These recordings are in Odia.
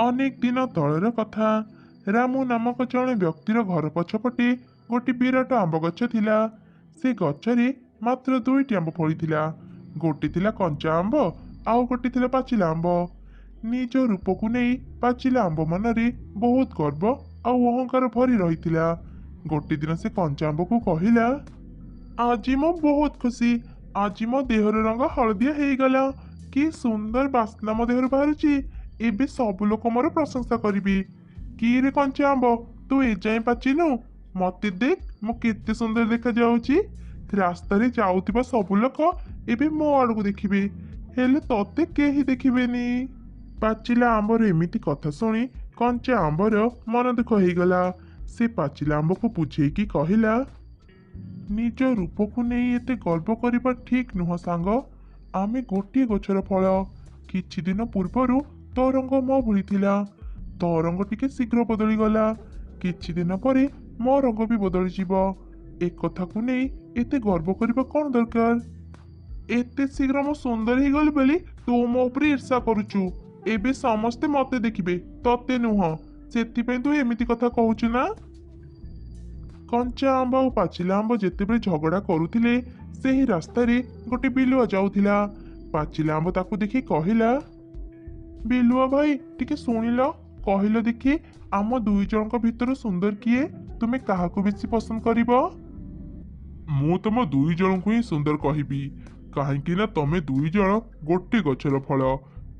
ଅନେକ ଦିନ ତଳର କଥା। ରାମୁ ନାମକ ଜଣେ ବ୍ୟକ୍ତିର ଘର ପଛପଟେ ଗୋଟେ ବିରାଟ ଆମ୍ବ ଗଛ ଥିଲା। ସେ ଗଛରେ ମାତ୍ର ଦୁଇଟି ଆମ୍ବ ଫଳିଥିଲା। ଗୋଟେ ଥିଲା କଞ୍ଚା ଆମ୍ବ, ଆଉ ଗୋଟେ ଥିଲା ପାଚିଲା ଆମ୍ବ। ନିଜ ରୂପକୁ ନେଇ ପାଚିଲା ଆମ୍ବ ମନରେ ବହୁତ ଗର୍ବ ଆଉ ଅହଙ୍କାର ଭରି ରହିଥିଲା। ଗୋଟେ ଦିନ ସେ କଞ୍ଚା ଆମ୍ବକୁ କହିଲା, ଆଜି ମୁଁ ବହୁତ ଖୁସି। ଆଜି ମୋ ଦେହର ରଙ୍ଗ ହଳଦିଆ ହେଇଗଲା। କି ସୁନ୍ଦର ବାସ୍ନା ମୋ ଦେହରୁ ବାହାରୁଛି! ଏବେ ସବୁ ଲୋକ ମୋର ପ୍ରଶଂସା କରିବେ। କି ରେ କଞ୍ଚା ଆମ୍ବ, ତୁ ଏଯାଏଁ ପାଚିନୁ? ମତେ ଦେଖ, ମୁଁ କେତେ ସୁନ୍ଦର ଦେଖାଯାଉଛି। ରାସ୍ତାରେ ଯାଉଥିବା ସବୁ ଲୋକ ଏବେ ମୋ ଆଡ଼କୁ ଦେଖିବେ, ହେଲେ ତତେ କେହି ଦେଖିବେନି। ପାଚିଲା ଆମ୍ବର ଏମିତି କଥା ଶୁଣି କଞ୍ଚା ଆମ୍ବର ମନ ଦୁଃଖ ହେଇଗଲା। ସେ ପାଚିଲା ଆମ୍ବକୁ ବୁଝେଇକି କହିଲା, ନିଜ ରୂପକୁ ନେଇ ଏତେ ଗର୍ବ କରିବା ଠିକ୍ ନୁହଁ ସାଙ୍ଗ। ଆମେ ଗୋଟିଏ ଗଛର ଫଳ। କିଛି ଦିନ ପୂର୍ବରୁ ତୋ ରଙ୍ଗ ମୋ ଭଳି ଥିଲା। ତୋ ରଙ୍ଗ ଟିକେ ଶୀଘ୍ର ବଦଳିଗଲା। କିଛି ଦିନ ପରେ ମୋ ରଙ୍ଗ ବି ବଦଳିଯିବ। ଏକଥାକୁ ନେଇ ଏତେ ଗର୍ବ କରିବା କ'ଣ ଦରକାର? ଏତେ ଶୀଘ୍ର ମୁଁ ସୁନ୍ଦର ହେଇଗଲି ବୋଲି ତୁ ମୋ ଉପରେ ଈର୍ଷା କରୁଛୁ। ଏବେ ସମସ୍ତେ ମତେ ଦେଖିବେ, ତତେ ନୁହଁ। ସେଥିପାଇଁ ତୁ ଏମିତି କଥା କହୁଛୁ ନା? କଞ୍ଚା ଆମ୍ବ ଆଉ ପାଚିଲା ଆମ୍ବ ଯେତେବେଳେ ଝଗଡ଼ା କରୁଥିଲେ, ସେହି ରାସ୍ତାରେ ଗୋଟେ ବିଲୁଆ ଯାଉଥିଲା। ପାଚିଲା ଆମ୍ବ ତାକୁ ଦେଖି କହିଲା, ବିଲୁଆ ଭାଇ, ଟିକେ ଶୁଣିଲ, କହିଲ ଦେଖି, ଆମ ଦୁଇ ଜଣଙ୍କ ଭିତରୁ ସୁନ୍ଦର କିଏ? ତୁମେ କାହାକୁ ବେଶୀ ପସନ୍ଦ କରିବ? ମୁଁ ତମ ଦୁଇ ଜଣଙ୍କୁ ହିଁ ସୁନ୍ଦର କହିବି, କାହିଁକି ନା ତମେ ଦୁଇ ଜଣ ଗୋଟେ ଗଛର ଫଳ।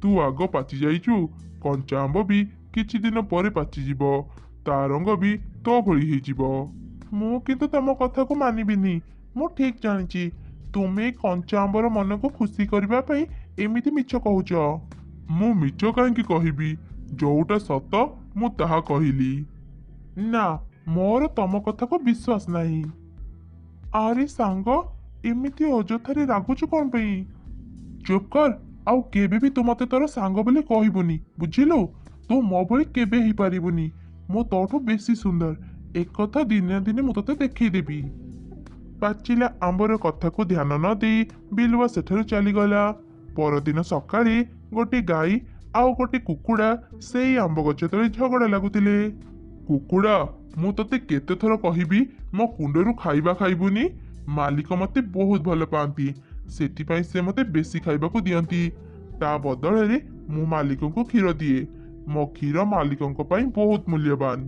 ତୁ ଆଗ ପାଚି ଯାଇଛୁ। କଞ୍ଚା ଆମ୍ବ ବି କିଛି ଦିନ ପରେ ପାଚିଯିବ, ତା ରଙ୍ଗ ବି ତୋ ଭଳି ହେଇଯିବ। ମୁଁ କିନ୍ତୁ ତମ କଥାକୁ ମାନିବିନି। ମୁଁ ଠିକ୍ ଜାଣିଛି, ତୁମେ କଞ୍ଚା ଆମ୍ବର ମନକୁ ଖୁସି କରିବା ପାଇଁ ଏମିତି ମିଛ କହୁଛ। ମୁଁ ମିଛ କାହିଁକି କହିବି? ଯୋଉଟା ସତ ମୁଁ ତାହା କହିଲି। ନା, ମୋର ତମ କଥାକୁ ବିଶ୍ୱାସ ନାହିଁ। ଆରେ ସାଙ୍ଗ, ଏମିତି ଅଯଥାରେ ରାଗୁଛୁ କ'ଣ ପାଇଁ? ଚୁପ୍ କର, ଆଉ କେବେ ବି ତୁ ମତେ ତୋର ସାଙ୍ଗ ବୋଲି କହିବୁନି, ବୁଝିଲୁ? ତୁ ମୋ ଭଳି କେବେ ହେଇପାରିବୁନି। ମୁଁ ତୋଠୁ ବେଶୀ ସୁନ୍ଦର, ଏକଥା ଦିନେ ନା ଦିନେ ମୁଁ ତୋତେ ଦେଖେଇଦେବି। ପାଚିଲା ଆମ୍ବର କଥାକୁ ଧ୍ୟାନ ନ ଦେଇ ବିଲୁଆ ସେଠାରୁ ଚାଲିଗଲା। ପରଦିନ ସକାଳେ ଗୋଟେ ଗାଈ ଆଉ ଗୋଟେ କୁକୁଡ଼ା ସେଇ ଆମ୍ବ ଗଛ ତଳେ ଝଗଡ଼ା ଲାଗୁଥିଲେ। କୁକୁଡ଼ା, ମୁଁ ତତେ କେତେ ଥର କହିବି ମୋ କୁଣ୍ଡରୁ ଖାଇବା ଖାଇବୁନି? ମାଲିକ ମତେ ବହୁତ ଭଲ ପାଆନ୍ତି, ସେଥିପାଇଁ ସେ ମତେ ବେଶୀ ଖାଇବାକୁ ଦିଅନ୍ତି। ତା ବଦଳରେ ମୁଁ ମାଲିକଙ୍କୁ କ୍ଷୀର ଦିଏ। ମୋ କ୍ଷୀର ମାଲିକଙ୍କ ପାଇଁ ବହୁତ ମୂଲ୍ୟବାନ।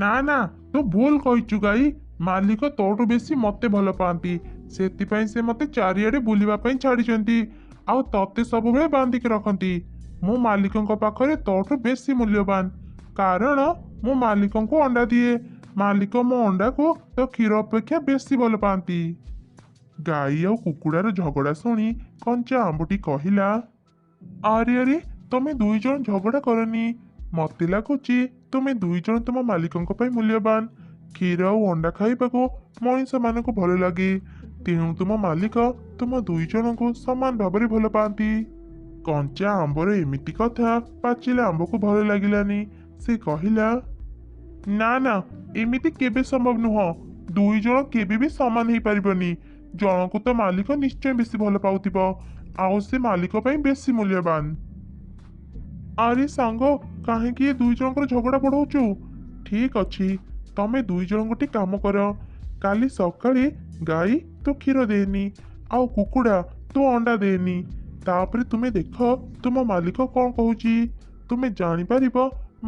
ନା ନା, ତୁ ଭୁଲ କହିଛୁ ଗାଈ। ମାଲିକ ତୋଠୁ ବେଶୀ ମତେ ଭଲ ପାଆନ୍ତି, ସେଥିପାଇଁ ସେ ମତେ ଚାରିଆଡ଼େ ବୁଲିବା ପାଇଁ ଛାଡ଼ିଛନ୍ତି ଆଉ ତତେ ସବୁବେଳେ ବାନ୍ଧିକି ରଖନ୍ତି। ମୁଁ ମାଲିକଙ୍କ ପାଖରେ ତୋଠୁ ବେଶୀ ମୂଲ୍ୟବାନ, କାରଣ ମୁଁ ମାଲିକଙ୍କୁ ଅଣ୍ଡା ଦିଏ। ମାଲିକ ମୋ ଅଣ୍ଡାକୁ ତୋ କ୍ଷୀର ଅପେକ୍ଷା ବେଶୀ ଭଲ ପାଆନ୍ତି। ଗାଈ ଆଉ କୁକୁଡ଼ାର ଝଗଡ଼ା ଶୁଣି କଞ୍ଚା ଆମ୍ବଟି କହିଲା, ଆରେ ଆରେ, ତମେ ଦୁଇ ଜଣ ଝଗଡ଼ା କରନି। ମତେ ଲାଗୁଛି ତୁମେ ଦୁଇ ଜଣ ତୁମ ମାଲିକଙ୍କ ପାଇଁ ମୂଲ୍ୟବାନ। କ୍ଷୀର ଆଉ ଅଣ୍ଡା ଖାଇବାକୁ ମଣିଷମାନଙ୍କୁ ଭଲ ଲାଗେ, ତେଣୁ ତୁମ ମାଲିକ ତୁମ ଦୁଇ ଜଣଙ୍କୁ ସମାନ ଭାବରେ ଭଲ ପାଆନ୍ତି। କଞ୍ଚା ଆମ୍ବର ଏମିତି କଥା ପାଚିଲା ଆମ୍ବକୁ ଭଲ ଲାଗିଲାନି। ସେ କହିଲା, ନା ନା, ଏମିତି କେବେ ସମ୍ଭବ ନୁହଁ। ଦୁଇ ଜଣ କେବେ ବି ସମାନ ହେଇପାରିବନି। ଜଣକୁ ତ ମାଲିକ ନିଶ୍ଚୟ ବେଶୀ ଭଲ ପାଉଥିବ, ଆଉ ସେ ମାଲିକ ପାଇଁ ବେଶୀ ମୂଲ୍ୟବାନ। ଆରେ ସାଙ୍ଗ, କାହିଁକି ଏ ଦୁଇ ଜଣଙ୍କର ଝଗଡ଼ା ବଢ଼ଉଛୁ? ଠିକ୍ ଅଛି, ତମେ ଦୁଇ ଜଣ ଗୋଟେ କାମ କର। କାଲି ସକାଳେ ଗାଈ ତୁ କ୍ଷୀର ଦେନି ଆଉ କୁକୁଡ଼ା ତୁ ଅଣ୍ଡା ଦେନି। ତାପରେ ତୁମେ ଦେଖ ତୁମ ମାଲିକ କ'ଣ କହୁଛି। ତୁମେ ଜାଣିପାରିବ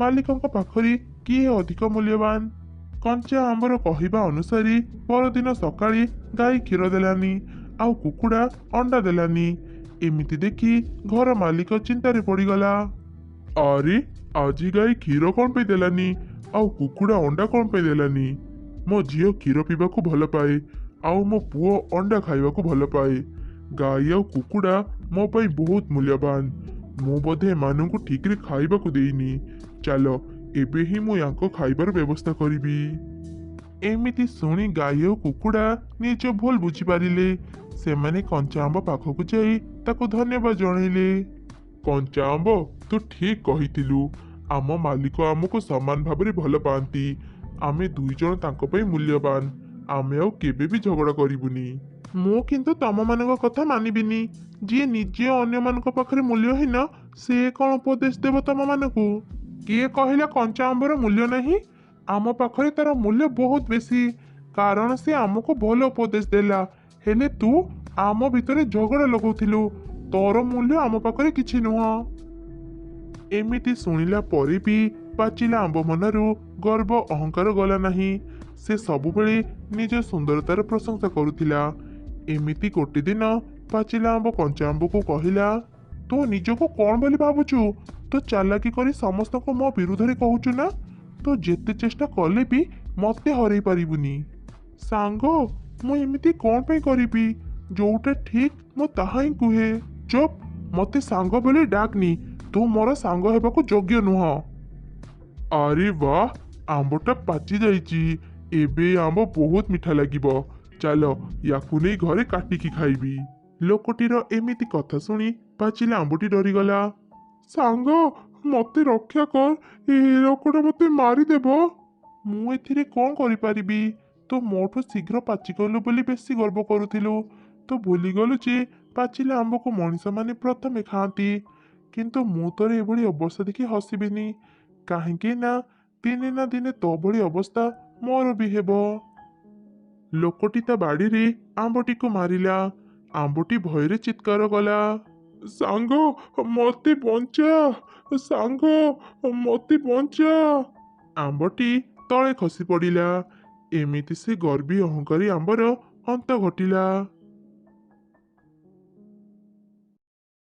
ମାଲିକଙ୍କ ପାଖରେ କିଏ ଅଧିକ ମୂଲ୍ୟବାନ। କଞ୍ଚା ଆମ୍ବର କହିବା ଅନୁସାରେ ପରଦିନ ସକାଳେ ଗାଈ କ୍ଷୀର ଦେଲାନି ଆଉ କୁକୁଡ଼ା ଅଣ୍ଡା ଦେଲାନି। ଏମିତି ଦେଖି ଘର ମାଲିକ ଚିନ୍ତାରେ ପଡ଼ିଗଲା। ଆରେ, ଆଜି ଗାଈ କ୍ଷୀର କ'ଣ ପାଇଁ ଦେଲାନି ଆଉ କୁକୁଡ଼ା ଅଣ୍ଡା କ'ଣ ପାଇଁ ଦେଲାନି? ମୋ ଝିଅ କ୍ଷୀର ପିଇବାକୁ ଭଲ ପାଏ ଆଉ ମୋ ପୁଅ ଅଣ୍ଡା ଖାଇବାକୁ ଭଲ ପାଏ। ଗାଈ ଆଉ କୁକୁଡ଼ା ମୋ ପାଇଁ ବହୁତ ମୂଲ୍ୟବାନ। ମୁଁ ବୋଧେ ଏମାନଙ୍କୁ ଠିକରେ ଖାଇବାକୁ ଦେଇନି। ଚାଲ, ଏବେ ହିଁ ମୁଁ ୟାଙ୍କ ଖାଇବାର ବ୍ୟବସ୍ଥା କରିବି। ଏମିତି ଶୁଣି ଗାଈ ଆଉ କୁକୁଡ଼ା ନିଜ ଭୁଲ ବୁଝିପାରିଲେ। ସେମାନେ କଞ୍ଚା ଆମ୍ବ ପାଖକୁ ଯାଇ ତାକୁ ଧନ୍ୟବାଦ ଜଣେଇଲେ। କଞ୍ଚା ଆମ୍ବ, ତୁ ଠିକ କହିଥିଲୁ। ଆମ ମାଲିକ ଆମକୁ ସମାନ ଭାବରେ ଭଲ ପାଆନ୍ତି। ଆମେ ଦୁଇ ଜଣ ତାଙ୍କ ପାଇଁ ମୂଲ୍ୟବାନ। ଆମେ ଆଉ କେବେ ବି ଝଗଡ଼ା କରିବୁନି। ମୁଁ କିନ୍ତୁ ତମମାନଙ୍କ କଥା ମାନିବିନି। ଯିଏ ନିଜେ ଅନ୍ୟମାନଙ୍କ ପାଖରେ ମୂଲ୍ୟହୀନ, ସେ କ'ଣ ଉପଦେଶ ଦେବ ତମମାନଙ୍କୁ? କିଏ କହିଲା କଞ୍ଚା ଆମ୍ବର ମୂଲ୍ୟ ନାହିଁ? ଆମ ପାଖରେ ତାର ମୂଲ୍ୟ ବହୁତ ବେଶୀ, କାରଣ ସେ ଆମକୁ ଭଲ ଉପଦେଶ ଦେଲା। ହେଲେ ତୁ ଆମ ଭିତରେ ଝଗଡ଼ା ଲଗାଉଥିଲୁ। ତୋର ମୂଲ୍ୟ ଆମ ପାଖରେ କିଛି ନୁହଁ। ଏମିତି ଶୁଣିଲା ପରେ ବି ପାଚିଲା ଆମ୍ବ ମନରୁ ଗର୍ବ ଅହଙ୍କାର ଗଲା ନାହିଁ। ସେ ସବୁବେଳେ ନିଜ ସୁନ୍ଦରତାର ପ୍ରଶଂସା କରୁଥିଲା। ଏମିତି ଗୋଟେ ଦିନ ପାଚିଲା ଆମ୍ବ କଞ୍ଚା ଆମ୍ବକୁ କହିଲା, ତୁ ନିଜକୁ କ'ଣ ବୋଲି ଭାବୁଛୁ? ତୁ ଚାଲାକି କରି ସମସ୍ତଙ୍କୁ ମୋ ବିରୁଦ୍ଧରେ କହୁଛୁ ନା? ତୁ ଯେତେ ଚେଷ୍ଟା କଲେ ବି ମତେ ହରେଇ ପାରିବୁନି। ସାଙ୍ଗ, ମୁଁ ଏମିତି କ'ଣ ପାଇଁ କରିବି? ଯୋଉଟା ଠିକ୍ ମୁଁ ତାହା ହିଁ କୁହେ। ଚୁପ୍, ମତେ ସାଙ୍ଗ ବୋଲି ଡାକନି। ତୁ ମୋର ସାଙ୍ଗ ହେବାକୁ ଯୋଗ୍ୟ ନୁହଁ। ଆରେ ବାଃ, ଆମ୍ବଟା ପାଚି ଯାଇଛି। ଏବେ ଏ ଆମ୍ବ ବହୁତ ମିଠା ଲାଗିବ। ଚାଲ, ୟାକୁ ନେଇ ଘରେ କାଟିକି ଖାଇବି। ଲୋକଟିର ଏମିତି କଥା ଶୁଣି ପାଚିଲା ଆମ୍ବଟି ଡରିଗଲା। ସାଙ୍ଗ, ମତେ ରକ୍ଷା କର, ଏ ଲୋକଟା ମତେ ମାରିଦେବ। ମୁଁ ଏଥିରେ କ'ଣ କରିପାରିବି? ତୁ ମୋଠୁ ଶୀଘ୍ର ପାଚିଗଲୁ ବୋଲି ବେଶୀ ଗର୍ବ କରୁଥିଲୁ। ତୁ ଭୁଲିଗଲୁ ଯେ ପାଚିଲା ଆମ୍ବକୁ ମଣିଷମାନେ ପ୍ରଥମେ ଖାଆନ୍ତି। କିନ୍ତୁ ମୁଁ ତୋର ଏଭଳି ଅବସ୍ଥା ଦେଖି ହସିବିନି, କାହିଁକି ନା ଦିନେ ନା ଦିନେ ତୋ ଭଳି ଅବସ୍ଥା ମୋର ବି ହେବ। ଲୋକଟି ତା ବାଡ଼ିରେ ଆମ୍ବଟିକୁ ମାରିଲା। ଆମ୍ବଟି ଭୟରେ ଚିତ୍କାର କଲା, ସାଙ୍ଗ, ମତେ ବଞ୍ଚା, ସାଙ୍ଗ, ମତେ ବଞ୍ଚା। ଆମ୍ବଟି ତଳେ ଖସି ପଡ଼ିଲା। ଏମିତି ସେ ଗର୍ବୀ ଅହଙ୍କାରୀ ଆମ୍ବର ଅନ୍ତ ଘଟିଲା।